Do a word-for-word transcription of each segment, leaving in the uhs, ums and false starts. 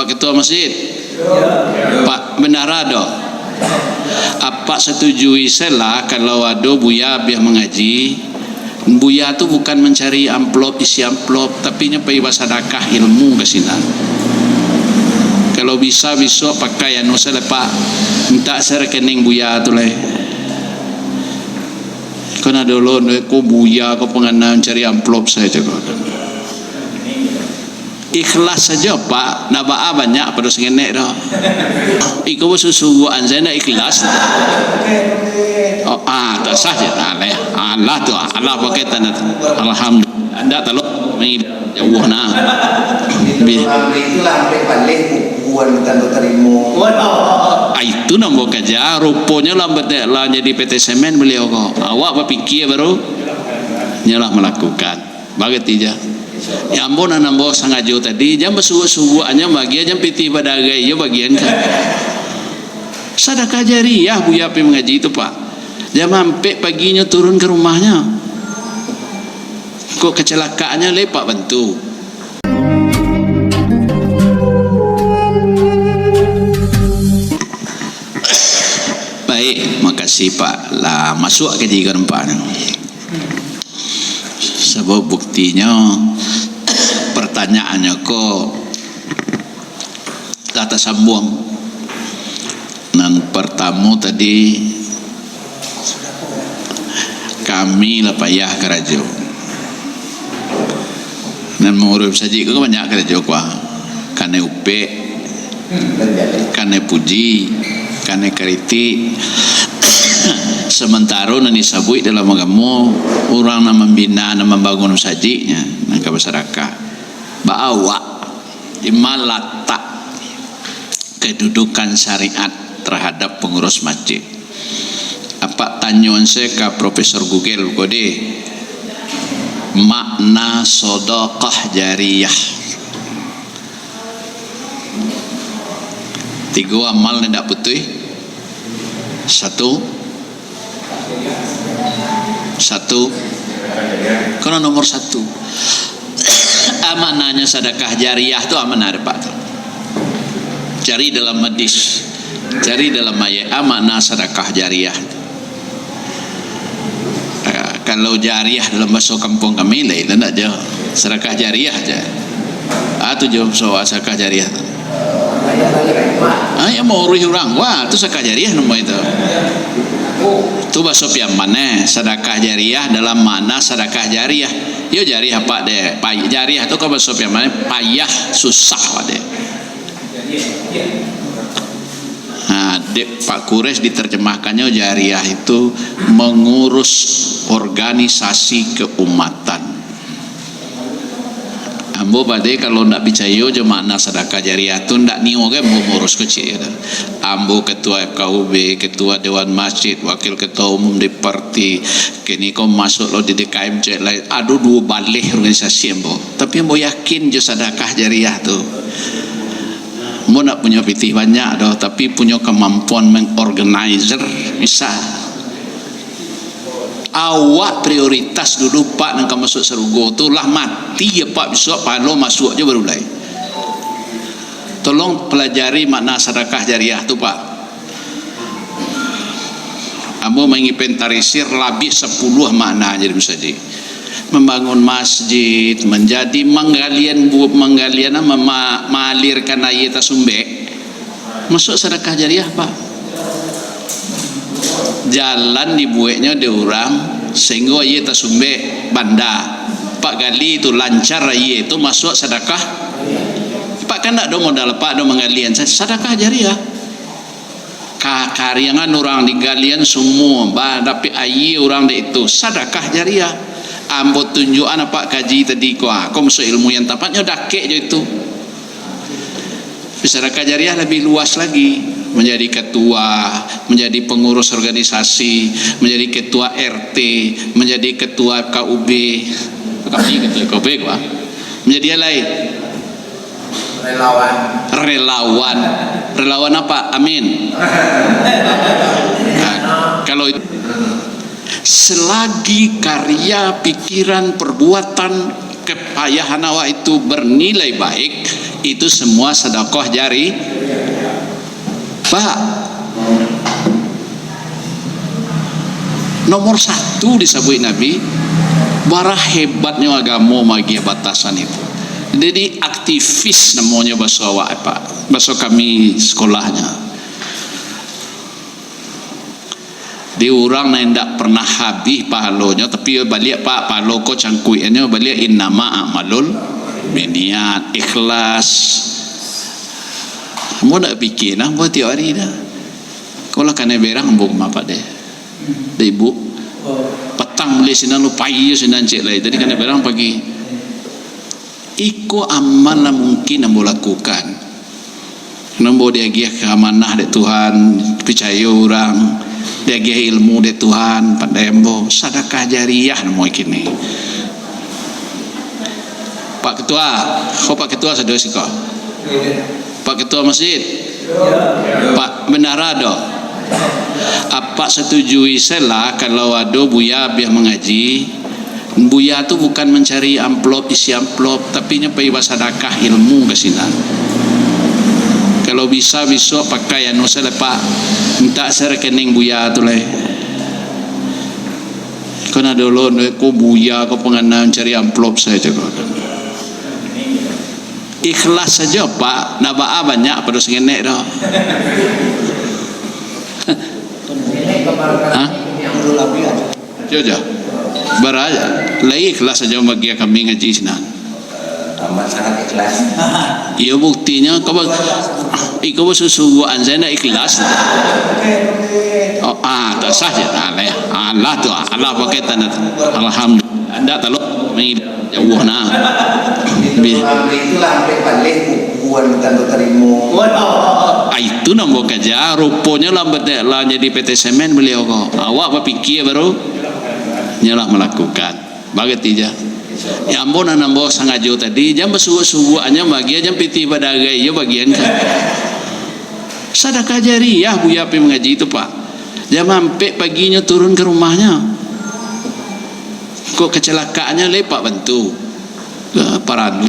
Ketua masjid? Pak, bendahara doh? Apak satujui se lah, kalau ado buya abiah mangaji, buya tu bukan mancari amplop, isi amplop, tapi nyo pai basadakah ilmu ka sinan. Kalau bisa, bisuak pakai anu se lah, Pak, mintak se rekening buya tu lai. Kan ado lo, ko buya ko pangana mancari amplop sajo ko. Ikhlas sajo, Pak. Ndak baa banyak pado sangenek doh. Iko basusuguan sajo ndak ikhlas. Oh, ah, tak sah je. Alah, alah tu, alah pakai tanda. Alhamdulillah. Ndak talok. Jauah nah. Bi- Ambil itulah, ambil balik buku anu tanda tarimo. Ah, itu nan ambo kaja. Ruponyo lah, lah jadi P T Semen baliau ko. Awak bapikia baru nyolah malakukan. Barati ja. Ya, ambo nan ambo sangajo tadi, jan basuguak-suguak, jan bagian, jan pitih badagai, iyo bagian ka. Sadakah jariah buya pai mangaji tu, Pak. Jam ampek paginyo turun ka rumahnyo. Kok kacalakaannyo lai, Pak, bantu. Baik, makasih, Pak. Lah, masuak ka jiko nampak. Sabab buktinyo, partanyaannyo ko lah tasambuang. Nan partamo tadi, kami lah payah karajo. Nan manguruih masajik ko banyak karajo ko, kanai upek, kanai puji, kanai karitik. Samantaro nan disabuik dalam agamo, urang nan mambina, nan mambangun masajiknyo, nan ka basadakah. Baa awak, di ma latak kedudukan syariat terhadap pengurus masjid? Apak tanyoan se ka Profesor Google ko deh, makna sedekah jariah. Tigo amal nan indak putuih. Satu. Satu. Kono nomor satu. A maknanyo sadakah jariah tu, a makna dek Pak tu? Cari dalam hadis, cari dalam ayat, a makna sadakah jariah tu. Ah, kalau jariah dalam bahaso kampuang kami, lain lah ndak jo. Sadakah jariah ja. Ah, tu jo, so, sadakah jariah tu. Ah, yang mauruih urang. Wah, tu sadakah jariah namo itu. Tu bahaso Piaman, eh. Sadakah jariah dalam makna sadakah jariah. Yo jariah apak deh. Pay-, jariah tu kan bahaso Piaman, eh, payah, susah, Pak deh. Nah, dek Pak Kures diterjemahkannyo jariah itu mengurus organisasi keumatan. Ambo badeh kalau ndak picayo jo makna sadakah jariah tu, ndak nio gai ambo murus kecek tu. Ambo ketua F K U B, ketua dewan masjid, wakil ketua umum di parti, kini ko masuk lo di D K M cek lai, ado duo baleh organisasi ambo. Tapi ambo yakin jo sadakah jariah tu. Ambo ndak punyo pitih banyak doh, tapi punyo kamampuan mengorganizer bisa. Awak prioritas dulu, Pak, nan ka masuak sarugo tu, lah mati ya, Pak, bisuak pahalo masuak jo baru lai. Tolong pelajari makna sadakah jariah tu, Pak. Ambo manginventarisir labiah sapuluah makna jadi musajik. Mambangun masjid, manjadi manggalian bu-, manggalian, ma-, ma-, maalirkan aia tasumbek. Masuak sadakah jariah, Pak. Jalan dibueknyo dek urang, sahinggo aia tasumbek banda. Pak gali tu, lancar aia tu, masuak sadakah. Pak kan ndak ado modal, Pak, ado manggalian. Sa-, sadakah jariah. Ka-, kariangan urang digalian sumua, ba-, dapek aia urang dek itu. Sadakah jariah. Ambo tunjuakan apak kaji tadi ko, ah, ko masuak ilmu yang tapat, nyo dakek jo itu. Sadakah jariah lebih luas lagi, menjadi ketua, menjadi pengurus organisasi, menjadi ketua R T, menjadi ketua K U B. Kami ketua K U B ko, ah. Menjadi alai. Relawan. Relawan. Relawan apa? Amin. Nah, kalau itu, selagi karya, pikiran, perbuatan, kepayahan awak itu bernilai baik, Itu semua sadakah jari. Pak, nomor satu disabuik Nabi, bara hebatnyo agamo magiah batasan itu. Jadi aktivis namonyo baso awak, Pak. Baso kami sekolahnyo. Di urang nan indak pernah habih pahalonyo, tapi baliak, Pak, pahalo ko cangkuikannyo baliak, innama a'malul biniat, ikhlas. Ambo ndak pikia nah, ambo tiok ari dah. Ko lah kanai berang ambo ka ma, Pak, deh. Deh, Ibu. Patang bali sinan, lo pai sinan ciek lai. Tadi kanai berang pagi. Iko amal nan mungkin ambo lakukan. Ambo diagiah ka amanah dek Tuhan, picayo urang, diagiah ilmu dek Tuhan, pandai ambo, sadakah jariah namo kini. Pak Ketua, ko Pak Ketua sado siko. Pak Ketua Masjid, Pak Bendahara do. Apak satujui se lah, kalau ado buya abiah mangaji, buya tu bukan mancari amplop, isi amplop, tapi nyo pai basadakah ilmu ka sinan. Kalau bisa, bisuak pakai anu se lah, Pak. Mintak se rekening buya tu lai. Kan ado lo, ko buya ko pangana mancari amplop sajo ko. Ikhlas sajo, Pak. Ndak baa banyak pado sangenek doh. Hah? Jo, jo. Bara, lai ikhlas sajo bagi kami ngaji sinan. Amat sangat ikhlas. Iyo, buktinyo, ko ba-, iko basusubuakan sajo ndak ikhlas. Oh, ah, tak sah je. Alah, alah tu, alah pakai tanda. Alhamdulillah. Ndak talok. Jauah nah. Bi- Itulah sampai balik bubuhan bukan tarimo. Ah, itu nan ambo kaja. Ruponyo lah bete-, lah jadi P T Semen baliau ko. Awak bapikia baru, nyo lah malakukan. Bagati ja. Ya, ambo nan ambo sangajo tadi, jan basubuak-subuak, jan bagian, jan pitih badagai jo bagian ka. Sadakah jariah buya pai mangaji tu, Pak. Jam ampek paginyo turun ka rumahnyo. Kok kecalakaannyo lepak bantu. Eh, paranu.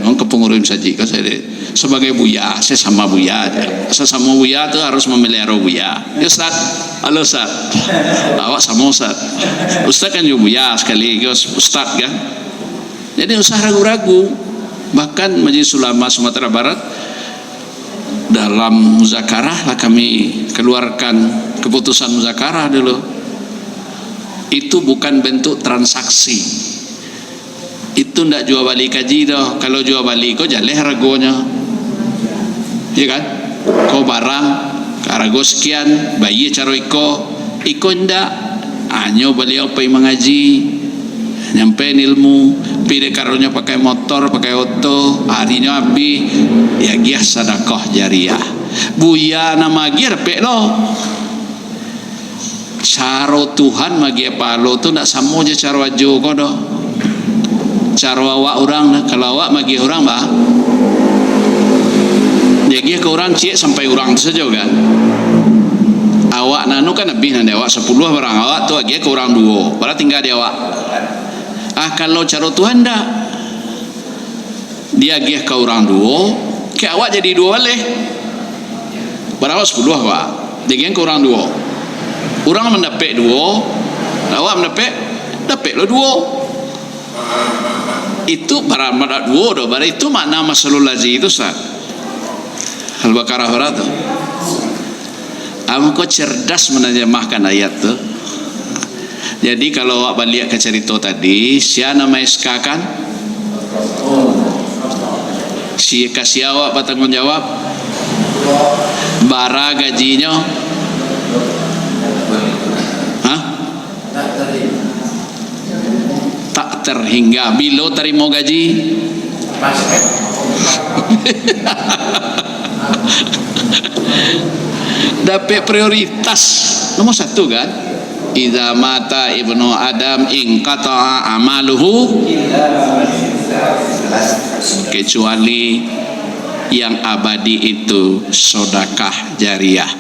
Nong ka pangurus masajik ka sajo. Sabagai buya, sasamo buya aja. Sasamo buya tu harus mamelihara buya. Ya, Ustaz. Halo, Ustaz. Awak samo, Ustaz. Ustaz kan juga buya sekali, Ustaz kan. Jadi usah ragu-ragu. Bahkan Majelis Ulama Sumatera Barat dalam muzakarah lah kami keluarkan keputusan muzakarah dulu. Itu bukan bentuk transaksi. Itu ndak jual bali kaji doh. Kalau jual bali ko jaleh haragonyo. Iya kan? Ko barang, harago sekian, bayia caro iko. Iko indak. Hanyo baliau pai mangaji, nyampein ilmu, pi dek karonyo pakai motor, pakai oto, arinyo abih, ya agiah sadakah jariah. Buya nan magiah dapek lo. Caro Tuhan magiah pahalo tu ndak samo jo caro ajo ko doh. Caro awak urang doh, kalau awak magiah urang, bah, diagiah ka urang ciek sampai urang tu sajo kan. Awak nanu kan abih nan di awak sapuluah barang, awak tu agiah ka urang duo, padahal tingga di awak. Ah, kalau caro Tuhan ndak. Diagiah ka urang duo, ka awak jadi duo baleh. Bara awak sapuluah, Pak. Diagiah ka urang duo. Urang mandapek duo, awak mandapek, dapek lo duo. Itu bara mandapek duo doh, bara itu makna masalul lazi itu, Ustaz. Al-Baqarah bara tu. Amang ko cerdas manajamahkan ayat tu. Jadi, kalau awak baliak ka carito tadi, sia nan ma-S K-kan? Si-, ka sia awak batangguang jawab? Bara gajinyo? Hah? Tak terhingga. Bilo tarimo gaji? Dapek prioritas nomor satu, kan? Idza mata ibnu Adam inqata'a amaluhu, kecuali yang abadi itu sedekah jariah.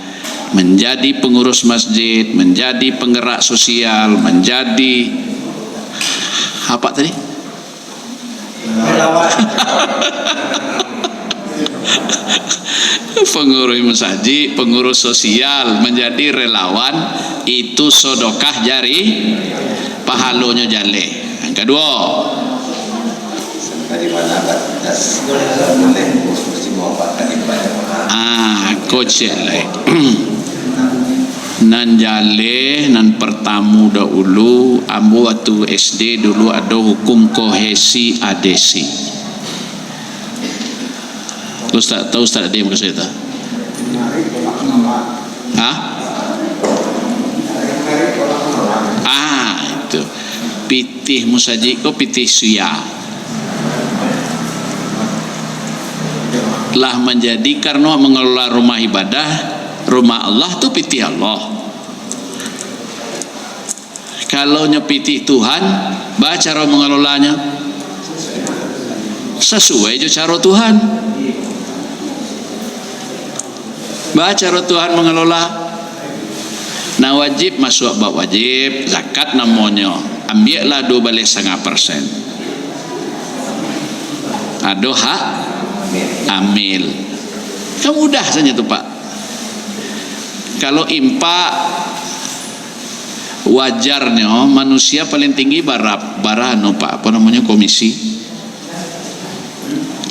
Menjadi pengurus masjid, menjadi penggerak sosial, menjadi apa tadi? Pangurus masajik, pangurus sosial, manjadi relawan, itu sodokah jari, pahalonyo jaleh. Yang kaduo. Ah, kocek lai. Nan jaleh, nan partamo dahulu, ambo waktu S D dulu ado hukum kohesi adesi. Ustaz, tahu Ustaz Adi maksud itu? Hah? Ah, itu. Pitih musajik ko pitih suya. Lah manjadi karano mangelola rumah ibadah, rumah Allah tu pitih Allah. Kalau nyo pitih Tuhan, ba caro mangelolanyo? Sasuai jo caro Tuhan. Ba caro Tuhan mangelola. Nah, wajib masuak bab wajib, zakat namonyo. Ambiaklah duo baleh satangah persen. Ado hak amil. Kan mudah sajo tu, Pak. Kalau infak, wajarnyo manusia paling tinggi bara, bara anu, Pak, apo namonyo, komisi.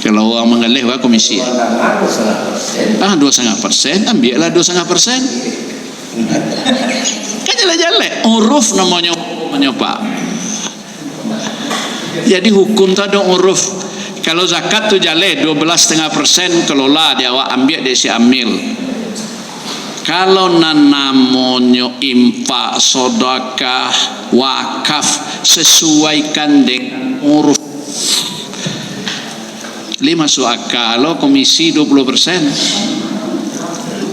Kalau urang manggaleh, wah, komisi. Ah, duo satangah persen, ambiaklah duo satangah persen. Kan jaleh-jaleh. Uruf namonyo, namonyo, Pak. Jadi, hukum tu ado uruf. Kalau zakat tu jaleh, duo baleh satangah persen, kelola di awak, ambiak di si amil. Kalau nan namonyo infak, sodakah, wakaf, sasuaikan dengan uruf. Lai masuak aka lo komisi duo puluah persen.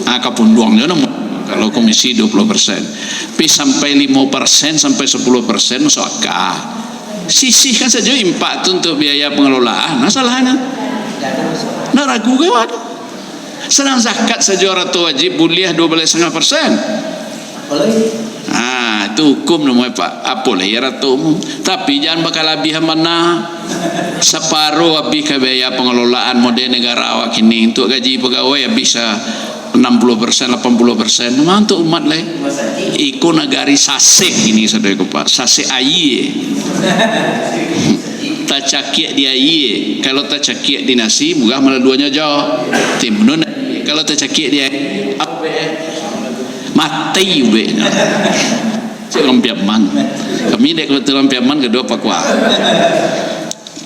Ah, kapunduang jo namo. Kalau komisi duo puluah persen, pi sampai limo persen, sampai sapuluah persen masuak aka. Sisihkan sajo infak tu untuak biaya pangelolaan. Nah, salahnyo. Ndak ragu ka awak tu. Sadang zakat sajo, arato wajib buliah duo baleh satangah persen. Ah, itu hukum namonyo, Pak. Apo lai arato umum. Tapi jan bakalabihan bana. Saparo abih ka biaya pangelolaan model nagara awak kini. Untuak gaji pagawai abih sa anam puluah persen, lapan puluah persen. Ma untuak umat lai? Iko nagari sasek kini, sadonyo ko, Pak. Sasek aia. Tacakiak di aia. Kalau tacakiak di nasi, murah malaluanyo jo. Timbun. Kalau tacakiak di aia, apo, eh? Mati ubeknyo. Cek urang Piaman. Kami dek kebetulan Piaman kaduo pakua.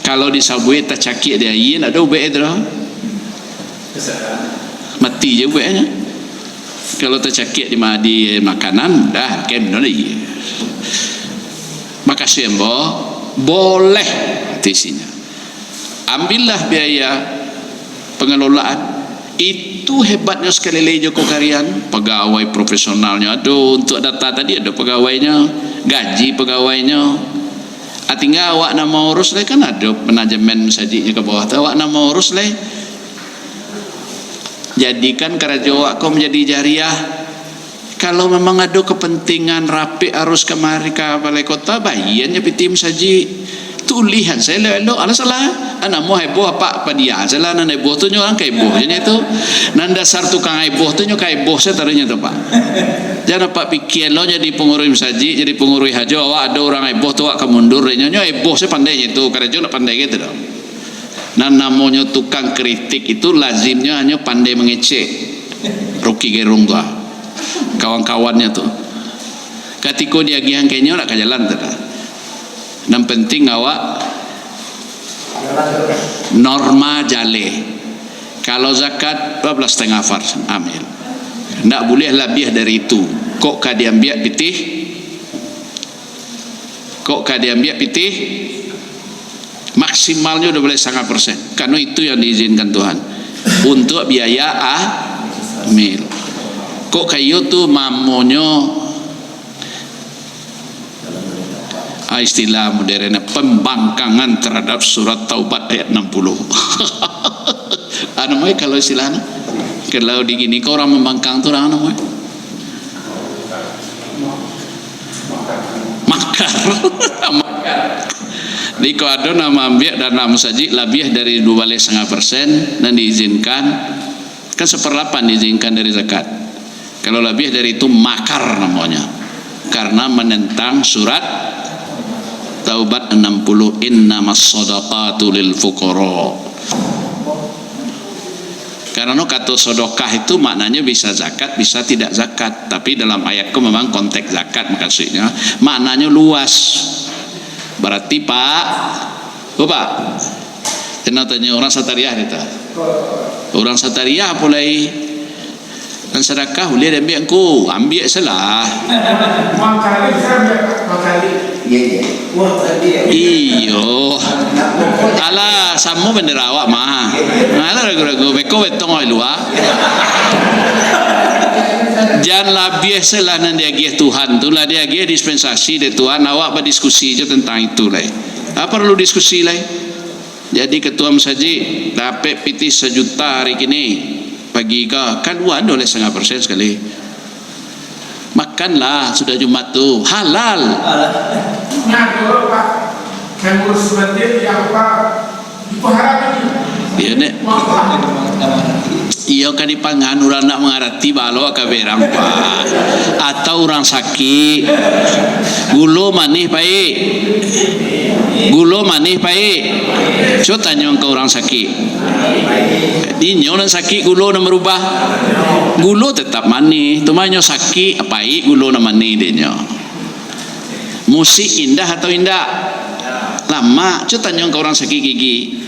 Kalau di Sabuai tacakiak di aia, ndak ado ubek itu doh. Mati je ubeknyo. Kalau tacakiak di ma-, di makanan, dah, kem no lai. Makasih, ambo. Boleh, itu isinyo. Ambillah biaya pangelolaan. Itu hebatnyo sakali lai jo ko karian. Pagawai profesionalnyo ado, untuak data tadi ado pagawainyo, gaji pagawainyo. Ah, tingga awak nan maurus lai, kan ado manajemen masajiknyo ka bawah tu, awak nan maurus lai. Jadikan karajo awak ko manjadi jariah. Kalau memang ado kapantingan rapek arus kamari ka balai kota, bayia nyo pitih masajik. Tulihan sajo elok-elok, alah salah. Ah, namo heboh apak padiah sajo lah, nan heboh tu nyo urang ka heboh je nyo tu. Nan dasar tukang heboh tu nyo ka heboh sajo taruihnyo tu, Pak. Jan apak pikia lo jadi panguruih masajik, jadi panguruih hajo, awak ado urang heboh tu awak ka mundur dek nyo, nyo heboh sajo pandai nyo tu, karajo ndak pandai gitu doh. Nan namonyo tukang kritik itu lazimnyo hanyo pandai mangecek Rocky Gerung tu ah, kawan-kawannyo tu. Katiko diagiahan ka inyo, ndak ka jalan tu dah. Nan penting awak norma jaleh. Kalau zakat, dua belas setengah persen amil. Ndak buliah labiah dari itu. Kok ka diambiak pitih? Kok ka diambiak pitih? Maksimalnyo dua belas setengah persen. Karena itu yang diizinkan Tuhan. Untuk biaya amil. Kok ka iyo tu mamonyo, ah, istilah modern, pembangkangan terhadap surat Taubat ayat enam puluh. Anu mai kalau istilahnya. Kalau di gini ko urang mambangkang tu urang anu mai. Makar. Makar. Jadi, kalau ado nan maambiak dana musajik labiah dari duo baleh satangah persen nan diizinkan, kan saparlapan diizinkan dari zakat. Kalau labiah dari itu, makar namonyo. Karena menentang surat Taubat enam puluh, "Innamas shadaqatu lil fuqara." Karena kato sodokah itu maknanyo bisa zakat, bisa tidak zakat. Tapi dalam ayat ko memang konteks zakat, maksudnyo maknanyo luas. Berarti, Pak, oh, Pak, kena tanyo urang Satariah, kata. Urang Satariah pulai, nan sadakah buliah diambiak ko, ambiak salah. Mangkali, saya ambiak mangkali. Iya, iya. Wah, tadi ya. Iyo. Alah, samo bendera awak mah. Alah, ragu-ragu, beko betong awak lua. Jan labiah salah nan diagiah Tuhan tu, lah diagiah dispensasi dek Tuhan, awak badiskusi jo tentang itu lai. Apa perlu diskusi lai? Jadi ketua masajik dapek pitih sajuta hari kini, pagi ka, kalua ado lai satangah persen sakali. Makanlah sudah Jumat tu, halal. Nah, kalau Pak, yang ngurus masjid, yang apa, itu haram ini. Iyo, Nek. Iyo, ka dipangan, urang ndak mangarati, baa lo ka berang, Pak. Atau urang sakik, gulo manih paik. Gulo manih paik. Cubo tanyo ka urang sakik. Inyo nan sakik gulo nan barubah. Gulo tetap manih, cuma inyo sakik, paik gulo nan manih dek inyo. Musik indah atau indak? Lamak, cubo tanyo ka urang sakik gigi.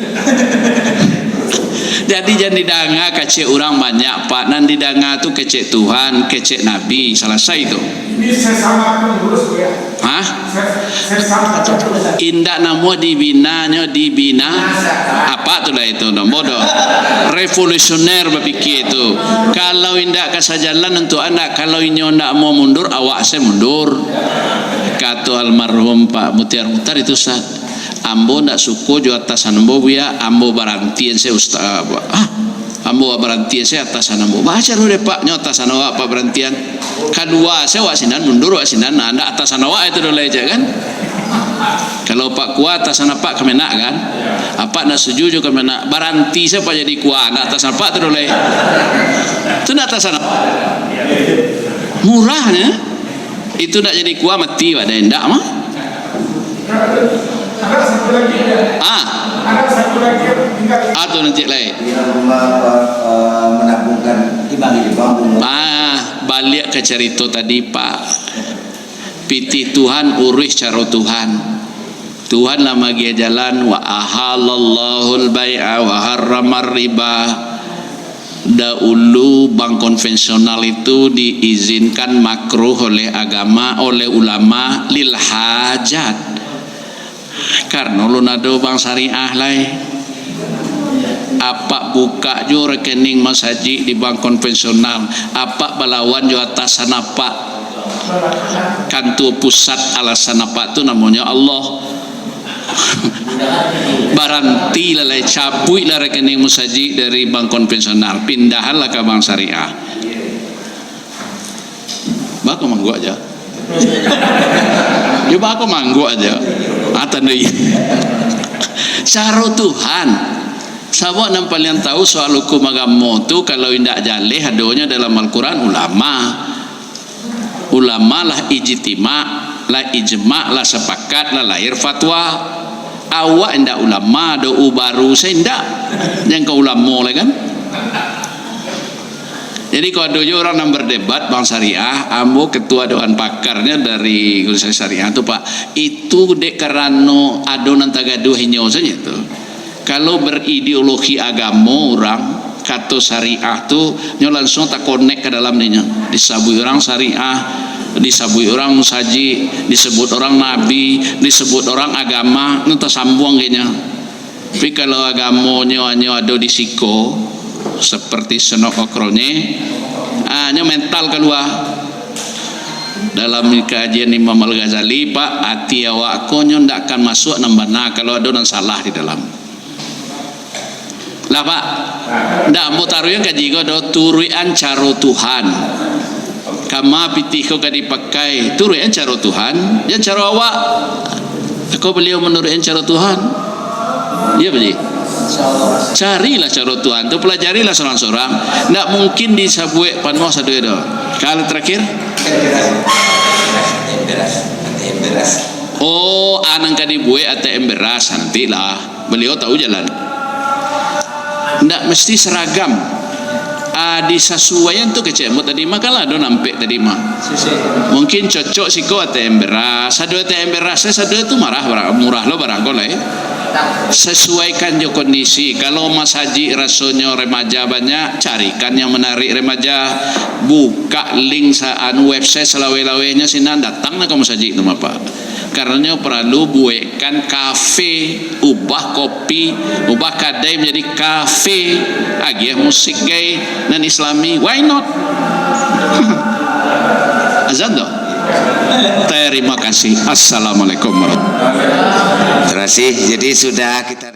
Jadi, jan didanga kecek urang banyak, Pak. Nan didanga tu kecek Tuhan, kecek Nabi. Salasai tu. Ini sesama pengurus, ya. Hah? Indak namuah dibina, nyo dibina. Apa tu lah itu, no? Bodoh. Revolusioner bapikia tu. Kalau indak ka sajalan untuak anda, kalau inyo ndak mau mundur, awak se mundur. Kato almarhum Pak Mutiar Mutar itu, Ustaz, "Ambo ndak suko jo atasan ambo, Buya, ambo baranti se, Ustaz." Ah, Ambo baranti se atasan ambo. Baa caro dek Pak, nyo atasan awak Pak barantian. Kalua se awak sinan, mundur awak sinan. Nah, ndak atasan awak itu doh lai, cak kan? Kalau Pak KUA atasan Apak Kemenag kan? Apak ndak setuju jo Kemenag. Baranti se Pak jadi KUA, ndak atasan Apak tu doh lai. Tu ndak atasan Apak. Murah nyo. Itu ndak jadi KUA mati, Pak, dah indak mah. Ah. Ah, tu nan cek lai. Yang rumah, eh, menabungkan di bank. Ah, baliak ka carito tadi, Pak. Pitih Tuhan, uruih caro Tuhan. Tuhan lah magiah jalan, "Wa ahallallahul bai'a wa harramar riba." Dahulu bank konvensional itu diizinkan makruh oleh agama, oleh ulama, lil hajat. Karano lun ado bank syariah lai. Apak buka jo rekening masajik di bank konvensional. Apak balawan jo atasan apak. Kantua pusat, alasan apak tu namonyo Allah. Barantilah lai, cabuiklah rekening musajik dari bank konvensional, pindahanlah ka bank syariah. Baa kok mangguak aja? Yo, baa kok mangguak aja? Ah, tandai. Caro Tuhan. Sabab nan paliang tahu soal hukum agamo tu, kalau indak jaleh adonyo dalam Al-Quran, ulama. Ulama lah ijtima, lah ijma, lah sapakat, lah lahir fatwa. Awak indak ulama, do ubaru se indak. Jan ka ulama lai kan. Jadi, kalau ado juo urang nan berdebat bank syariah, ambo ketua dewan pakarnyo dari Guru Syariah tu, Pak. Itu dek karano ado nan tagaduah inyo sajo tu. Kalau berideologi agamo urang, kato syariah tu, nyo langsung takonek ka dalam dinyo. Disabuik urang syariah, disabuik urang musajik, disebut urang nabi, disebut urang agama, nyo tasambuang ka inyo. Tapi kalau agamonyo hanyo ado di siko, seperti senok okronye, ah, nyo mental kalua. Dalam kajian Imam Al-Ghazali, Pak, ati awak ko nyo ndak akan masuak nan bana kalau ado nan salah di dalam. Lah, Pak. Ndak, ambo taruihan kaji ko do, turuikan caro Tuhan. Kama pitih ko ka dipakai, turuikan caro Tuhan, jan caro awak. Kok baliau manuruik caro Tuhan? Iyo, Pak Ji? Carilah caro Tuhan tu, pelajarilah surang-surang. Ndak mungkin disabuik panuah sadonyo tu. Kalau terakhir? Oh, a nan ka dibuek A T M beras, nantilah. Baliau tahu jalan. Ndak mesti seragam. Ah, disasuaian tu kecek ambo tadi mah, kan lah ado nampek tadi mah. Mungkin cocok siko A T M beras. Sado A T M beras, eh, sado tu marah, bara-, murah lo barang ko lai. Sesuaikan jo kondisi. Kalau masajik rasonyo remaja banyak, carikan yang menarik remaja. Buka link sa-, anu, website salaweh-lawehnyo sinan, datanglah ka masajik tu mah, Pak. Karanonyo paralu buekkan kafe, ubah kopi, ubah kadai manjadi kafe, agiah musik gai nan islami, why not? Azan tu. Terima kasih. Assalamualaikum warahmatullahi wabarakatuh. Terima kasih. Jadi sudah kita